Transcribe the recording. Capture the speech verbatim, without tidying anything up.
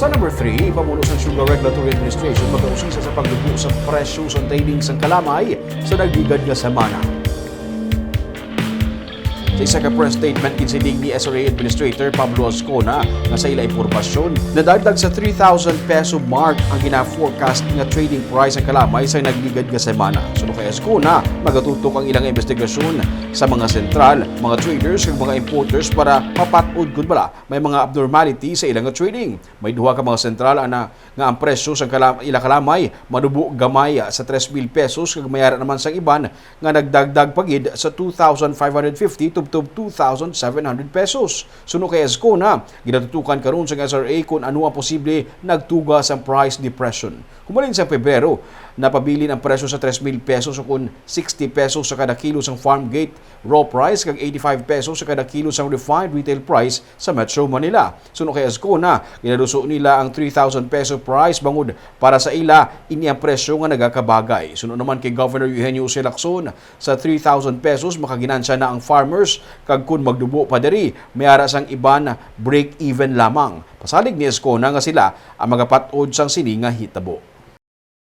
Sa number three, pamuno sang Sugar Regulatory Administration mag-ausisa sa pagdubo sa presyo sa trading sang kalamay sa nagligad nga semana. Sa isa ka press statement, ginsiling ni S R A Administrator Pablo Azcona nga sa ila impormasyon, nadagdag sa three thousand peso mark ang gina-forecast nga trading price ang kalamay sa nagligad nga semana. Suno kay Azcona, magatutok ang ilang investigasyon sa mga sentral, mga traders, ug mga importers para mapat-od kon bala may mga abnormality sa ilang trading. May duha ka mga sentral ana nga ang presyo sang kala-, ila kalamay madubo gamay sa tres mil pesos, kag may ara naman sang iban nga nagdagdag pa gid sa two thousand five hundred fifty tubtob two thousand seven hundred pesos. Suno kay Azcona, ginatutukan karon sang S R A kon ano ang posible nagtuga sang price depression. Humalin sa Pebrero, napabilin ang presyo sa tres mil pesos o kon sixty pesos sa kada kilo sang farm gate raw price kag eighty-five pesos sa kada kilo sang refined retail price sa Metro Manila. Suno kay Azcona, ginaduso nila ang three thousand peso price bangod para sa ila ini ang presyo nga nagakabagay. Suno naman kay Governor Eugenio Jose Lacson, sa three thousand pesos makaginansya na ang farmers, kag kon magdubo pa diri, may ara sang iban break-even lamang. Pasalig ni Azcona nga sila ang magapat-od sang sini nga hitabo.